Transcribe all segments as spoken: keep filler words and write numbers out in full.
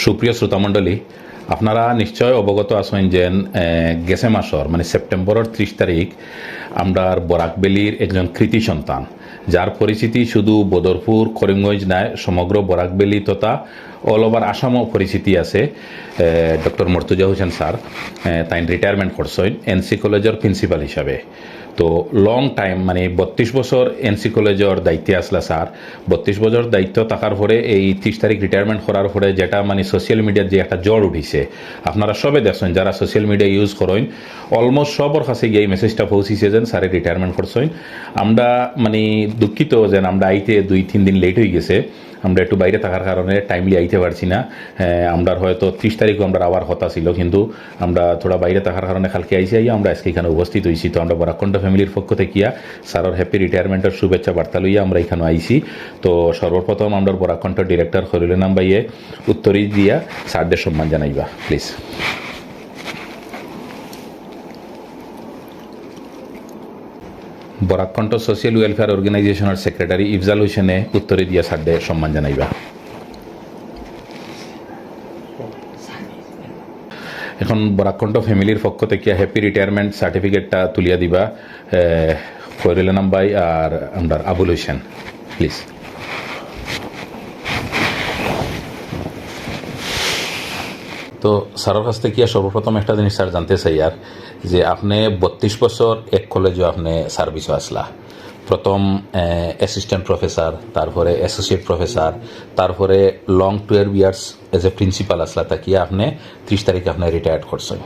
সুপ্রিয় শ্রোতামণ্ডলী, আপনারা নিশ্চয় অবগত আছইন যে, এ, গেছে মাসর, মানে সেপ্টেম্বরর ত্রিশ তারিখ, আমরার বরাক ভ্যালির একজন কৃতি সন্তান, যার পরিচিতি শুধু বদরপুর, করিমগঞ্জ নায়, সমগ্র বরাক ভ্যালি তথা all over আসামও পরিচিতি আছে, এ, ডক্টর মর্তুজা হোসেন স্যার, এ, তাইন রিটায়ারমেন্ট করছইন এনসি কলেজর প্রিন্সিপাল হিসাবে। তো লং টাইম, মানে বত্রিশ বছর এনসি কলেজর দায়িত্বে আসলা স্যার। বত্রিশ বছর দায়িত্ব থাকার পরে এই ত্রিশ তারিখ রিটায়ারমেন্ট করার পরে যেটা মানে সোশ্যাল মিডিয়াত যে একটা ঝড় উঠিছে, আপনারা সবে দেখছইন, যারা সোশ্যাল মিডিয়া ইউজ করইন, অলমোস্ট সবর কাছে গিয়া এই মেসেজটা পৌঁছিছে যেন স্যারে রিটায়ারমেন্ট করছইন। আমরা মানে দুঃখিত যেন আমরা আইতে দুই তিন দিন লেট হয়ে গেছে, আমরা একটু বাইরে থাকার কারণে টাইমলি আইতে পারছি না। এ, আমরার হয়তো ত্রিশ তারিখও আমরার আওয়ার কথা ছিল, কিন্তু আমরা থোড়া বাইরে থাকার কারণে কালকে আইছি, আইয়া আমরা আজকে এখানো উপস্থিত হইছি। তো আমরা বরাক কণ্ঠ ফ্যামিলির পক্ষ থাকিয়া স্যারর হ্যাপি রিটায়ারমেন্টর শুভেচ্ছা বার্তা লইয়া আমরা এখানো আইছি। তো সর্বপ্রথম আমরার বরাক কণ্ঠ ডিরেক্টর খয়রুল আনাম ভাইয়ে উত্তরী দিয়া স্যাররে সম্মান জানাইবা, প্লিজ। বরাক কণ্ঠ সোশ্যাল ওয়েলফেয়ার অর্গানাইজেশনর সেক্রেটারি ইফজাল হোসেনে উত্তরী দিয়া স্যাররে সম্মান জানাইবা। এখন বরাক কণ্ঠ ফ্যামিলির পক্ষ থাকিয়া হ্যাপি রিটায়ারমেন্ট সার্টিফিকেটটা তুলিয়া দিবা, এ, খয়রুল আনাম ভাই আর আমরার আবুল হোসেন, প্লিজ। তো স্যারর কাছ থাকিয়া সর্বপ্রথম একটা জিনিস স্যার জানতে চাইয়ার যে আপনে বত্রিশ বছর এক কলেজো আপনে সার্ভিসো আসলা, প্রথম, এ, অ্যাসিস্ট্যান্ট প্রফেসর, তারপরে অ্যাসোসিয়েট প্রফেসর, তারপরে long twelve years as a principal আসলা, থাকিয়া আপনে ত্রিশ তারিখে আপনে রিটায়ার্ড করছইন।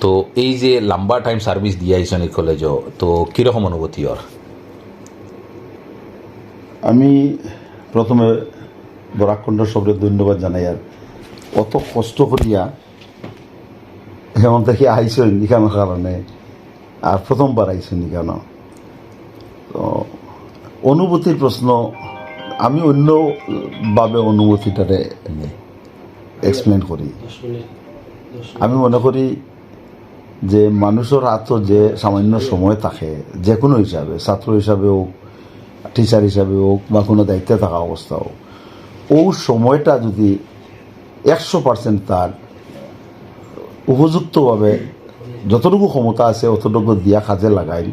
তো এই যে লম্বা টাইম সার্ভিস দিয়া আইছইন এই কলেজো, তো কিরকম অনুভূতি অর? আমি প্রথমে বরাক কণ্ঠ সবরে ধন্যবাদ জানাইয়ার অত কষ্ট করিয়া এখান থেকে আইছইন এখানোর কারণে, আর প্রথমবার আইছইন এখানো। তো অনুভূতির প্রশ্ন, আমি অন্যভাবে অনুভূতিটারে এক্সপ্লেন করি। আমি মনে করি যে মানুষর হাতো যে সামান্য সময় থাকে, যে কোনো হিসাবে, ছাত্র হিসাবে হোক, টিচার হিসাবে হোক, বা কোনো দায়িত্বে থাকা অবস্থা হোক, ও সময়টা যদি একশো পার্সেন্ট তার উপযুক্তভাবে যতটুকু ক্ষমতা আছে অতটুকু দিয়া কাজে লাগাইল,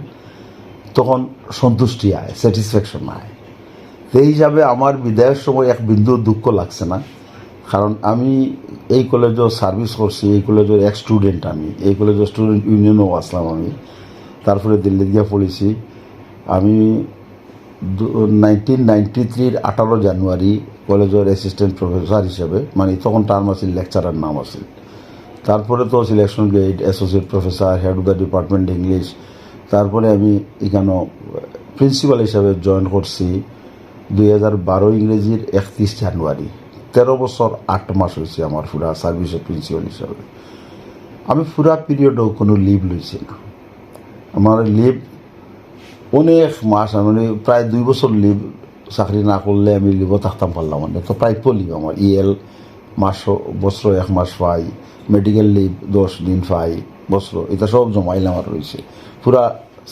তখন সন্তুষ্টি আয়, স্যাটিসফ্যাকশন আয়। সেই হিসাবে আমার বিদায়ের সময় এক বিন্দু দুঃখ লাগছে না, কারণ আমি এই কলেজো সার্ভিস করছি, এই কলেজর এক স্টুডেন্ট আমি, এই কলেজর স্টুডেন্ট ইউনিয়নও আসলাম আমি, তারপরে দিল্লিত গিয়া পড়ছি। আমি নাইনটিন নাইনটি থ্রির আঠারো জানুয়ারি কলেজর অ্যাসিস্ট্যান্ট প্রফেসর হিসেবে, মানে তখন টার্ম আছিল, লেকচারার নাম আছিল, তারপরে তো selection grade, associate professor, head of the department English, তারপরে আমি এখানো প্রিন্সিপাল হিসাবে জয়েন করছি দুই হাজার বারো ইংরেজির একত্রিশ জানুয়ারি। তেরো বছর আট মাস হয়েছে আমার পুরা সার্ভিসে প্রিন্সিপাল হিসাবে। আমি পুরা পিরিয়ডও কোনো লিভ লইছি না। আমার লিভ অনেক মাস, আমি মানে প্রায় দুই বছর লিভ, চাকরি না করলে আমি লিভও থাকতাম পারলাম না। তো প্রাপ্য লিভ আমার ইএল মাস, বছর এক মাস পাই, মেডিকেল লিভ দশ দিন পাই বছর, এটা সব জমাইলে আমার রয়েছে। পুরা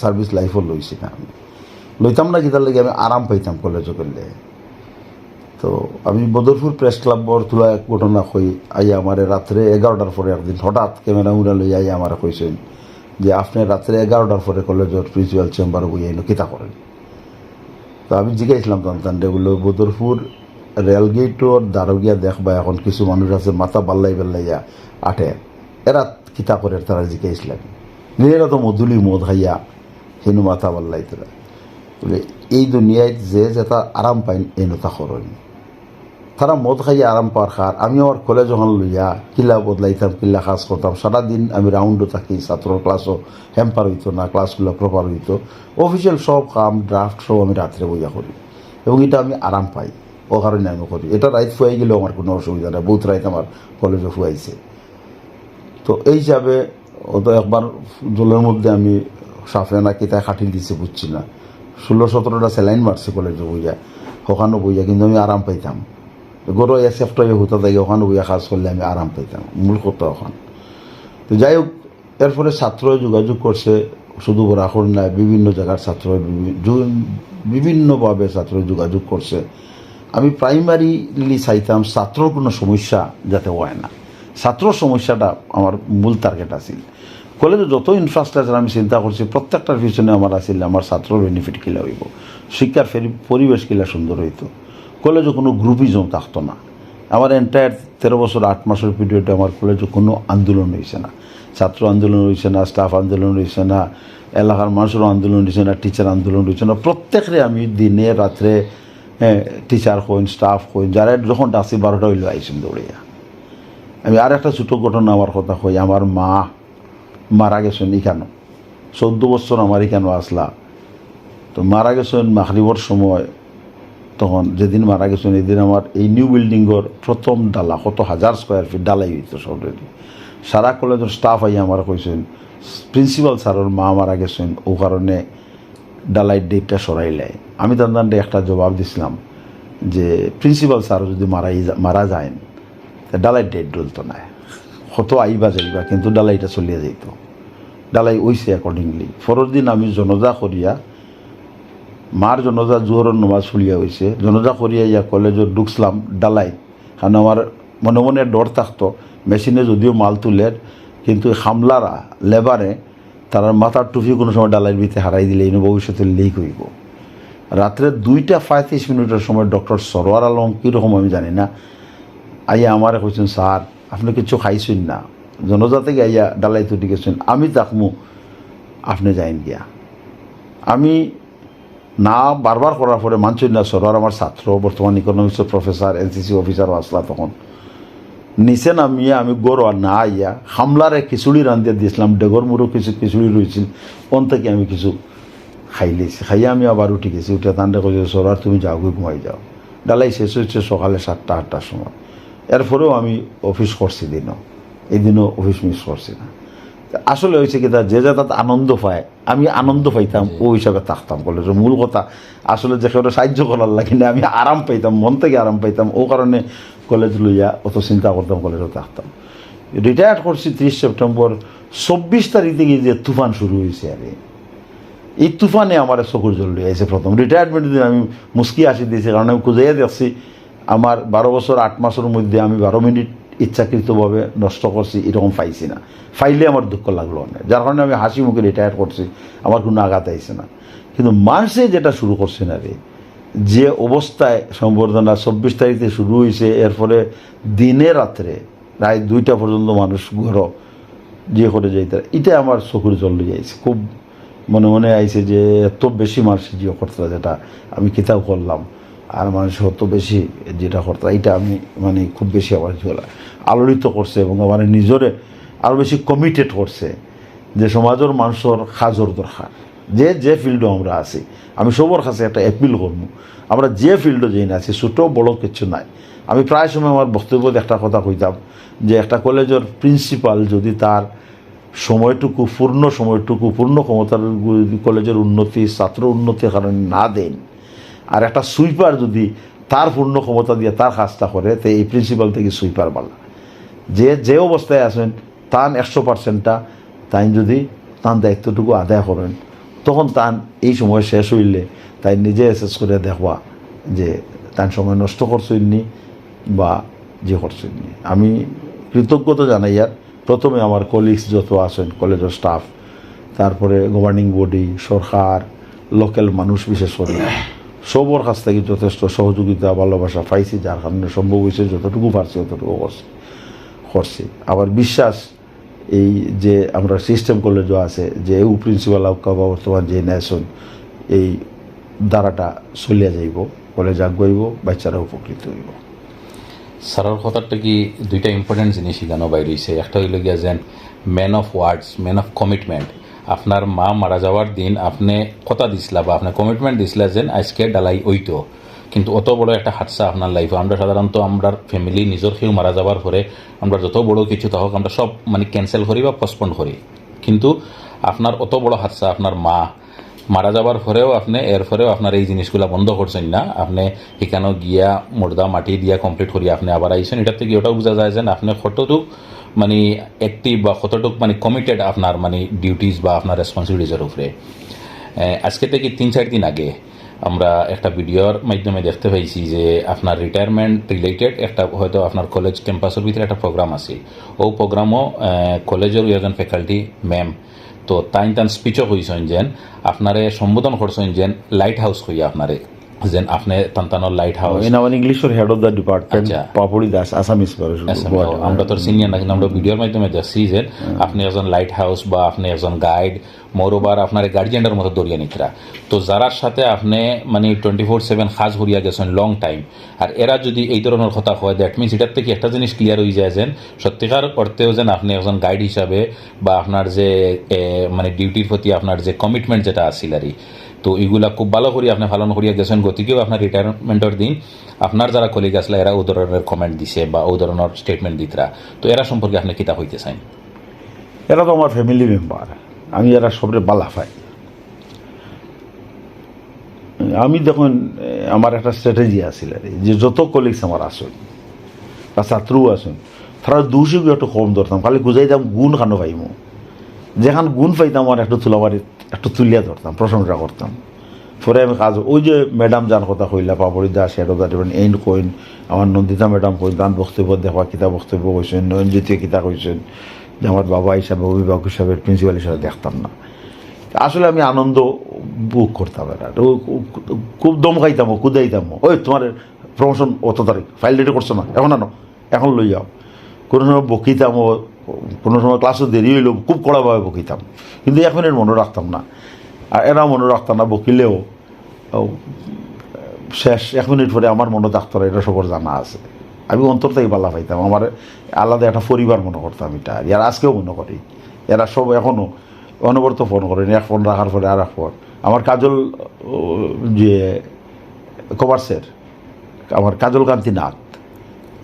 সার্ভিস লাইফও লইছি না আমি, লইতাম না, কিতার লাগি আমি আরাম পাইতাম কলেজো করলে। তো আমি বদরপুর প্রেস ক্লাবর তুলা এক ঘটনা কই, আইয়া আমারে রাত্রে এগারোটার পরে একদিন হঠাৎ ক্যামেরা মুরা লইয়া আইয়া আমারে কইছেন যে, "আপনি রাত্রে এগারোটার পরে কলেজর প্রিন্সিপাল চেম্বার বইয়া ইনো কিতা করেন?" তো আমি জিজ্ঞাসলাম, "তান তান রে," বললো, "বদরপুর রেলগেটর দ্বারো গিয়া দেখবা, এখন কিছু মানুষ আছে মাথা বাল্লাই বাল্লাইয়া আটে, এরা কিতা করে?" তারা জিজ্ঞাসলাম, "এরা তো মধুলি মদ খাইয়া হেনু মাথা বাল্লাইতরা।" বলে, "এই দুনিয়াত যে যেটা আরাম পাইন, এনতা করইন।" তারা মদ খাইয়া আরাম পার খার, আমি আমার কলেজ ওখান লইয়া কিলা বদলাইতাম, কিলা কাজ করতাম, সারাদিন আমি রাউন্ডও থাকি, ছাত্রর ক্লাসও হ্যাম্পার হইতো না, ক্লাসগুলো প্রপার হইতো, অফিসিয়াল সব কাম, ড্রাফট সব আমি রাত্রে বইয়া করি, এবং এটা আমি আরাম পাই, ও কারণে আমি করি। এটা রাইত ফুয়াই গেলেও আমার কোনো অসুবিধা নেই, বহুত রাইত আমার কলেজও ফুয়াইছে। তো এই হিসাবে ও তো একবার জলের মধ্যে আমি সাফে না কিতায় খাটিল দিছে, বুঝছি না, ষোলো সতেরোটা স্যালাইন মারছে কলেজো বইয়া, ওখানো বইয়া, কিন্তু আমি আরাম পাইতাম। গরো অ্যাকসেপ্ট হয়ে হতা থাকি, ওখানো বইয়া কাজ করলে আমি আরাম পাইতাম, মূল কথা ওখান। তো যাই হোক, এরপরে ছাত্র যোগাযোগ করছে, শুধু বরাকর না, বিভিন্ন জায়গার ছাত্র বিভি-, যু-, বিভিন্নভাবে ছাত্র যোগাযোগ করছে। আমি প্রাইমারিলি চাইতাম ছাত্রর কোনো সমস্যা যাতে হয় না। ছাত্রর সমস্যাটা আমার মূল টার্গেট আছিল। কলেজে যত ইনফ্রাস্ট্রাকচার আমি চিন্তা করছি, প্রত্যেকটার পিছনে আমার আছিল আমার ছাত্রর বেনিফিট কিলা হইব, শিক্ষার ফেরি-, পরিবেশ কিলা সুন্দর হইতো, কলেজে কোনো গ্রুপিজম থাকতো না। আমার এন্টায়ার তেরো বছর আট মাসের পিরিয়ডে আমার কলেজে কোনো আন্দোলন হয়েছে না, ছাত্র আন্দোলন হয়েছে না, স্টাফ আন্দোলন হয়েছে না, এলাকার মানুষেরও আন্দোলন হয়েছে না, টিচার আন্দোলন হয়েছে না। প্রত্যেকরে আমি দিনে রাত্রে, হ্যাঁ, টিচার কইন, স্টাফ কইন, যারা যখন ডাকছি বারোটা হইলো আইসেন দৌড়িয়া। আমি আর একটা ছোটো ঘটনা আমার কথা কই, আমার মা মারা গেছেন এখানো, চৌদ্দ বছর আমার এখানো আসলা। তো মারা গেছেন মাগরিবর সময়, তখন যেদিন মারা গেছেন এদিন আমার এই নিউ বিল্ডিংর প্রথম ডালা, কত হাজার স্কোয়ার ফিট ডালাই হইতো সব রেডি। সারা কলেজর স্টাফ আইয়া আমার কইছেন, প্রিন্সিপাল স্যারর মা মারা গেছেন, ও কারণে ডালাইর ডেটটা সরাইলাই। আমি তান্দানটা একটা জবাব দিছিলাম যে প্রিন্সিপাল স্যার যদি মারা মারা যাইন, তে ডালাইর ডেট ডলতো নায়, কত আইবা যাইবা, কিন্তু ডালাইটা চলিয়া যাইতো। ডালাই অইছে অ্যাকর্ডিংলি। পরের দিন আমি জনাজা করিয়া, মার জনাজা জোহরর নমাজ পড়িয়া অইছে, জনাজা করিয়া ইয়া কলেজো ঢুকছিলাম ডালাইত, কারণ আমার মনে মনে ডর থাকতো, মেশিনে যদিও মাল তুলের, কিন্তু কামলারা, লেবারে, তারার মাথার টুপি কোনো সময় ডালাইর ভিতরে হারাই দিলে ইনো ভবিষ্যতে লিক হইব। রাত্রে দুইটা পঁয়ত্রিশ মিনিটের সময় ডক্টর সরোয়ার আলম, কীরকম আমি জানি না, আইয়া আমারে কইছেন, "স্যার, আপনি কিছু খাইছেন না, জনাজা থেকে আইয়া ডালাইত উঠি গেছেন, আমি থাকমু, আপনি যাইন গিয়া।" আমি না বারবার করার পরে মানছইন না, সরোয়ার আমার ছাত্র, বর্তমান ইকোনমিক্সর প্রফেসর, এনসিসি অফিসারও আসলা তখন। নিচে নামিয়া আমি ঘরো আর না আইয়া কামলারে খিচুড়ি রান্ধিয়া দিছিলাম, ডেগর মুড়ো কিছু খিচুড়ি রইছিল, অন থাকি আমি কিছু খাইলিছি। খাইয়া আমি আবার উঠি গেছি, উঠে তানরে কইছি, "সরোয়ার, তুমি যাও গই, ঘুমাই যাও।" ডালাই শেষ হইছে সকালে সাতটা আটটার সময়। এরপরেও আমি অফিস করছি দিনও, এই দিনও অফিস মিস করছি না। আসলে হইছে কিতা, যে যেটাত আনন্দ পায়, আমি আনন্দ পাইতাম, ও হিসাবে থাকতাম কলেজো। মূল কথা আসলে যে কেউরে সাহায্য করার লাগি না, আমি আরাম পাইতাম, মন থেকে আরাম পাইতাম, ও কারণে কলেজ লইয়া অত চিন্তা করতাম, কলেজো থাকতাম। রিটায়ার্ড করছি ত্রিশ সেপ্টেম্বর, চব্বিশ তারিখ থেকে যে তুফান শুরু হইছে আর কি। এই তুফানে আমার চকুর জল লই আইছে প্রথম। রিটায়ারমেন্টের দিন আমি মুচকি হাসি দিছি, কারণ আমি খুঁজাইয়া দেখছি আমার বারো বছর আট মাসের মধ্যে আমি বারো মিনিট ইচ্ছাকৃতভাবে নষ্ট করছি, এরকম পাইছি না। পাইলে আমার দুঃখ লাগলো অনেক, যার কারণে আমি হাসি মুখে রিটায়ার করছি, আমার কোনো আঘাত আইছে না। কিন্তু মানষে যেটা শুরু করছে না রে, যে অবস্থায় সম্বর্ধনা চব্বিশ তারিখে শুরু হইছে, এরপরে দিনে রাত্রে রাত দুইটা পর্যন্ত মানুষ ঘরো যে করে যাইতে, এটা আমার চকুর জল লই আইছে। খুব মনে মনে আইছে যে এত বেশি মানষে যে করতে, যেটা আমি কিতাও করলাম, আর মানুষ অত বেশি যেটা করতে, এটা আমি মানে খুব বেশি আমার কি বলে আলোড়িত করছে এবং আমার নিজরে আরও বেশি কমিটেড করছে যে সমাজের মানুষের কাজের দরকার। যে, যে ফিল্ডও আমরা আছি, আমি সবর কাছে একটা অ্যাপিল করবো, আমরা যে ফিল্ডও যাই না আছি, ছোটো বড় কিচ্ছু নাই। আমি প্রায় সময় আমার বক্তব্যত একটা কথা কইতাম যে একটা কলেজের প্রিন্সিপাল যদি তার সময়টুকু, পূর্ণ সময়টুকু, পূর্ণ ক্ষমতার যদি কলেজের উন্নতি, ছাত্র উন্নতির কারণে না দেন, আর একটা সুইপার যদি তার পূর্ণ ক্ষমতা দিয়ে তার কাজটা করে, তো এই প্রিন্সিপাল থেকে সুইপার ভালা। যে, যে অবস্থায় আছেন, তান একশো পার্সেন্টটা তাইন যদি তান দায়িত্বটুকু আদায় করেন, তখন তান এই সময় শেষ হইলে তাই নিজে অ্যাসেস করে দেখবা যে তান সময় নষ্ট করছইননি বা যে করছইননি। আমি কৃতজ্ঞতা জানাই আর প্রথমে আমার কলিগস যত আছেন, কলেজের স্টাফ, তারপরে গভর্নিং বডি, সরকার, লোকাল মানুষ বিশেষ করে সবর কাছ থেকে যথেষ্ট সহযোগিতা, ভালোবাসা পাইছি, যার কারণে সম্ভব হয়েছে যতটুকু পারছি ততটুকু করছি, করছি। আবার বিশ্বাস এই যে আমরা সিস্টেম কলেজও আছে, যে এও প্রিন্সিপাল আউক্কা বা বর্তমান যে নেসন, এই ধারাটা চলিয়া যাইব, কলেজ আগুয়াইব, বাচ্চারা উপকৃত হইব। স্যারর কথার থাকি দুইটা ইম্পর্টেন্ট জিনিস এখানো বাইর হইছে। একটা হইল গিয়া যেন man of words, man of commitment। আপনার মা মারা যাওয়ার দিন আপনি কথা দিছিলা বা আপনি কমিটমেন্ট দিছিলা যেন আজকে ডালাই হইতো, কিন্তু অত বড় একটা হাদসা আপনার লাইফে, আমরা সাধারণত আমরার ফ্যামিলি নিজের কেউ মারা যাওয়ার পরে আমরা যত বড় কিছু তা হোক আমরা সব মানে ক্যান্সেল করি বা পোস্টপোন করি, কিন্তু আপনার অত বড় হাদসা, আপনার মা মারা যাবার পরেও আপনি, এরপরেও আপনার এই জিনিসগুলা বন্ধ করছেন না। আপনি এখানো গিয়া মুর্দা মাটি দিয়া কমপ্লিট করিয়া আপনি আবার আইছেন। এটার থাকি ওটাও বোঝা যায় যে আপনি কতটুক মানে অ্যাক্টিভ বা কতটুক মানে কমিটেড আপনার মানে ডিউটিস বা আপনার রেসপন্সিবিলিটিসের উপরে। এ, আজকে থেকে তিন চার দিন আগে আমরা একটা ভিডিওর মাধ্যমে দেখতে পাইছি যে আপনার রিটায়ারমেন্ট রিলেটেড একটা, হয়তো আপনার কলেজ ক্যাম্পাসের ভিতরে একটা প্রোগ্রাম আছে। ও প্রোগ্রামও কলেজের একজন ফ্যাকাল্টি ম্যাম, তো তাইন তান স্পিচও কইছেন যেন আপনারে সম্বোধন করছেন যেন লাইট হাউস কইয়া আপনারে, যেন আপনি তান তানোর lighthouse. In our English head of the department, আচ্ছা। পাপড়ি দাস, আসামিস। আমরা তো সিনিয়র না, কিন্তু আমরা ভিডিওর মাধ্যমে দেখছি যে আপনি একজন লাইট হাউস বা আপনি একজন গাইড, মোরওভার আপনার গার্জিয়ানর মতো দরিয়া নিতরা। তো যারার সাথে আপনি মানে টোয়েন্টি ফোর সেভেন কাজ করিয়া গেছেন লং টাইম, আর এরা যদি এই ধরনের কথা কয়, দ্যাট মিনস এটার থেকে একটা জিনিস ক্লিয়ার হয়ে যায় যেন সত্যিকার অর্থেও যেন আপনি একজন গাইড হিসাবে বা আপনার যে এ, মানে ডিউটির প্রতি আপনার যে কমিটমেন্ট যেটা আছিল আর কি, তো এইগুলা খুব ভালো করি আপনি পালন করিয়া গেছেন। গতিকেও আপনার রিটায়ারমেন্টের দিন আপনার যারা কলিগ আসলে এরা ও ধরনের কমেন্ট দিছে বা ও ধরনের স্টেটমেন্ট দিতরা, তো এরা সম্পর্কে আপনি কিতা কইতে চান? এরা তো আমার ফ্যামিলি মেম্বার, আমি এরা সবরে বালা পাই। আমি দেখুন, এ, আমার একটা স্ট্র্যাটেজি আছিল আর কি, যে যত কলিগস আমার আছেন বা ছাত্রও আছেন, তারা দুষে একটু কম ধরতাম, খালি বুঝাইতাম গুণ খানো পাইমু, যেখান গুণ পাইতাম আর একটু তুলাবাড়ি একটু তুলিয়া ধরতাম, প্রশংসা করতাম। পরে আমি কাজ, ওই যে ম্যাডাম যান কথা কইলা, Papri Das, head of the department, এইন কইন, আমার নন্দিতা ম্যাডাম কইন, তান বক্তব্য দেখবা, কিতা বক্তব্য কইছেন, নয়নজ্যোতি কিতা কইছেন, যে আমার বাবা হিসাবে, অভিভাবক হিসাবে, প্রিন্সিপাল হিসাবে দেখতাম না। আসলে আমি আনন্দ ভোগ করতাম এটা। তো খুব দম খাইতাম, কুদাইতাম, "ওই তোমার প্রমোশন অত তারিখ, ফাইল রেডি করছো না, এখন আনো, এখন লই যাও।" কোনো সময় বকিতাম, ও কোনো সময় ক্লাসও দেরি হইলো, খুব কড়াভাবে বকিতাম, কিন্তু এক মিনিট মনে রাখতাম না। আর এরা মনে রাখতাম না, বকিলেও ও, শেষ এক মিনিট পরে আমার মনে থাকতো না, এটা সবার জানা আছে। আমি অন্তর থেকে বালা পাইতাম, আমার আলাদা একটা পরিবার মনে করতাম এটা। আর আজকেও মনে করি, এরা সব এখনো অনবরত ফোন করেন, এক ফোন রাখার পরে আর এক ফোন। আমার কাজল, ও, যে কমার্সের, আমার কাজল কান্তি নাথ,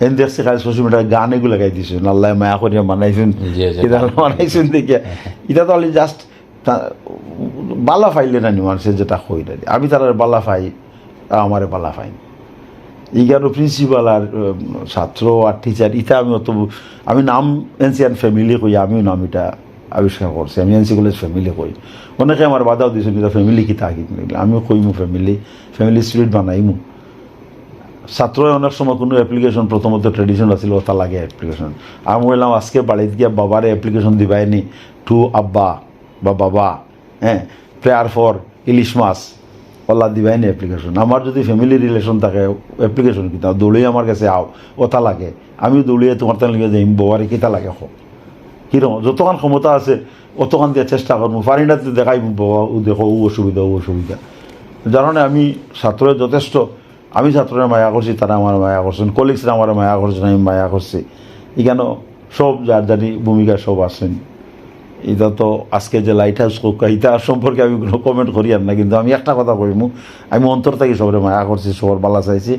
এন দেখছি কাল সোশ্যাল মিডিয়ায় গান এগুলো গাই দিছে, "আল্লাহ মায়া করিয়া বানাইছেন।" জি, জি। কিতা আল্লাহ বানাইছেন দেখে, এটা তো খালি জাস্ট বালা পাইলে না নি মানুষে যেটা কই না নি। আমি তারারে বালা পাই, তারা আমারে বালা পাই। ইগানো প্রিন্সিপাল আর, উম, ছাত্র আর টিচার, ইটা আমি অত, আমি নাম এনসিএন ফ্যামিলি কই, আমিও নাম এটা আবিষ্কার করছি, আমি এনসি কলেজ ফ্যামিলি কই। অনেকে আমার বাধাও দিয়েছেন, "এটা ফ্যামিলি কিতা কি?" আমি কইমু ফ্যামিলি, ফ্যামিলি স্পিরিট বানাইমু। ছাত্র অনেক সময় কোনো অ্যাপ্লিকেশন, প্রথমত ট্রেডিশন আছিল, ওটা লাগে অ্যাপ্লিকেশন। আমি বললাম, "আজকে বাড়িত গিয়া বাবারে অ্যাপ্লিকেশন দিবায়নি টু আব্বা বা বাবা, হ্যাঁ, প্রেয়ার ফর ইলিশ মাছ, ওলা দিবায়নি অ্যাপ্লিকেশন।" আমার যদি ফ্যামিলি রিলেশন থাকে, অ্যাপ্লিকেশন কিতা, দৌড়েই আমার কাছে আও, ওটা লাগে। আমি দৌড়িয়ে তোমার তার লিখে যাই, "বাবারে কিতা লাগে হোক, কিরকম?" যতক্ষণ ক্ষমতা আছে, অতক্ষণ দিয়ে চেষ্টা করবো। পারি না তো দেখাই, "বাবা, ও দেখো, ও অসুবিধা, ও অসুবিধা।" যার কারণে আমি ছাত্র যথেষ্ট, আমি ছাত্ররা মায়া করছি, তারা আমার মায়া করছেন, কলিগসরা আমার মায়া করছেন, আমি মায়া করছি। এখানে সব যার যারই ভূমিকা সব আছেন। এটা তো আজকে যে লাইট হাউস কোকা, এটা সম্পর্কে আমি কোনো কমেন্ট করি আর না, কিন্তু আমি একটা কথা কইমু, আমি অন্তর থেকে সবরে মায়া করছি, সবার বালা চাইছি,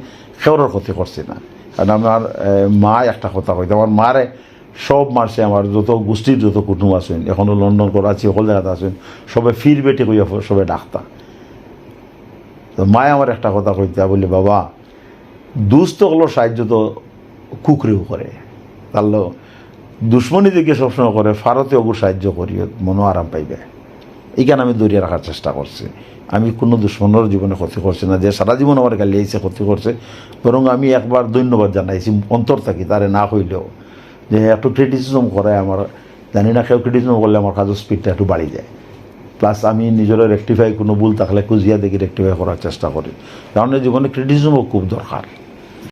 কেউরর ক্ষতি করছি না। কারণ আমার, এ, মা একটা কথা কইতো, আমার মারে সব মারছে, আমার যত গোষ্ঠীর যত কুটুম আছেন, এখনো লন্ডন, করাচি, সকল জায়গাতে আছেন, সবে ফির বেটি কইয়া ফ-, সবে ডাকতা। তো মায়ে আমার একটা কথা কইতা বলে, "বাবা, দুস্থ হলো সাহায্য তো কুকরেও করে, তাহলে দুশ্মনী দিকে সবসময় করে, ফারতে ওগুর সাহায্য করিও, মনও আরাম পাইবে।" এইখানে আমি ধরিয়া রাখার চেষ্টা করছি। আমি কোনো দুশ্মনের জীবনে ক্ষতি করছি না, যে সারা জীবন আমার গালি আইছে ক্ষতি করছে, বরং আমি একবার ধন্যবাদ জানাইছি অন্তর থাকি, তারে না কইলেও, যে একটু ক্রিটিসিজম করে আমার, জানি না কেউ ক্রিটিসিজম করলে আমার কাজের স্পিডটা একটু বাড়ি যায়। প্লাস আমি নিজেরও রেকটিফাই, কোনো ভুল থাকলে খুঁজিয়া দেখি রেকটিফাই করার চেষ্টা করি, কারণ এই জীবনে ক্রিটিসিজমও খুব দরকার।